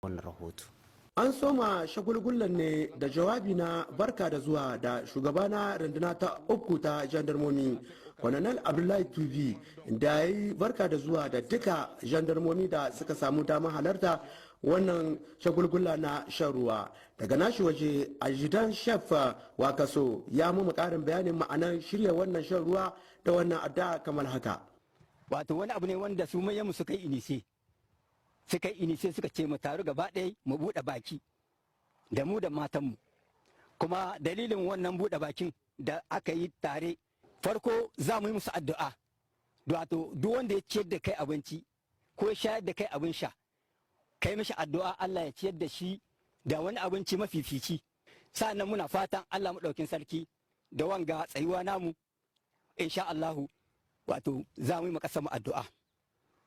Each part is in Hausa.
Wannan rahoto. An soma shagulgullan ne da jawabi na barka da zuwa da shugaba na runduna ta uku ta jandarmomi, Colonel Abdullahi Tubi, da ya yi barka da zuwa da duka jandarmomi da suka samu damar halarta wannan shagulgula na shan ruwa. Daga nashi waje, adjudant chef Wakaso ya mu karin bayanin ma'anar shirya wannan shan ruwa da wannan addu'a kamar haka. Wato wani abu ne wanda su manyanmu suka yi initié, suka yi initié, suka ce mu taru gaba ɗaya mu buɗe baki da mu da matanmu. Kuma dalilin wannan buɗe bakin da aka yi tare, farko za mu yi musu addu'a. Wato duk wanda ya ciyar da kai abinci ko ya shayar da kai abin sha, kai mishi addu'a Allah ya ciyar da shi da wani abinci mafifici. Sa'annan muna fatan Allah maɗaukin sarki da wanga tsayuwa namu, insha Allahu, wato za mu yi ma mu addu'a,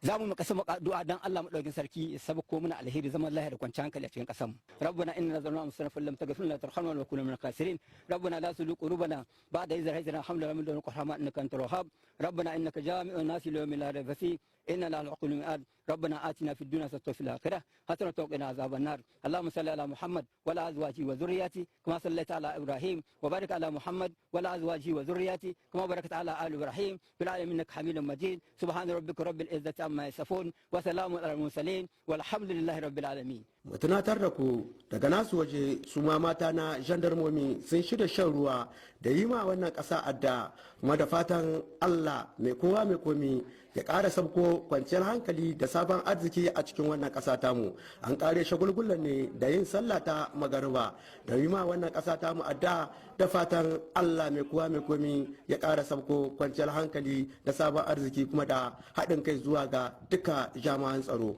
za mu maka sama addu'a dan Allah madaukin sarki ya sabko mana alheri, zaman lafiya da kwanciyar hankali a cikin kasar mu. ربنا إننا ظلمنا أنفسنا فإن لم تغفر لنا وترحمنا لنكونن من الخاسرين. ربنا لا تزغ قلوبنا بعد إذ هديتنا وهب لنا من لدنك رحمة إنك أنت الوهاب. ربنا إنك جامع الناس ليوم لا ريب فيه إن الله لا يخلف الميعاد. ربنا آتنا في الدنيا حسنة وفي الآخرة حسنة وقنا عذاب النار. اللهم صل على محمد وعلى أزواجه وذريته كما صليت على إبراهيم، وبارك على محمد وعلى أزواجه وذريته كما باركت على آل إبراهيم في العالمين إنك حميد مجيد. سبحان ربك رب العزة عما يصفون وسلام على المرسلين والحمد لله رب العالمين. Mu tunatar da ku, daga nasu waje, su ma mata na jandarmomi sun shirya shan ruwa da yi ma wannan ƙasa addu'a, kuma da fatan Allah mai kowa mai komi ya ƙara sabko kwanciyar hankali da sabon arziki a cikin wannan ƙasa tamu. An ƙare shagulgulan ne da yin sallah ta magariba da yi ma wannan ƙasa tamu addu'a, da fatan Allah mai kowa mai komi ya ƙara sabko kwanciyar hankali da sabon arziki, kuma da haɗin kai zuwa ga duka jami'an tsaro.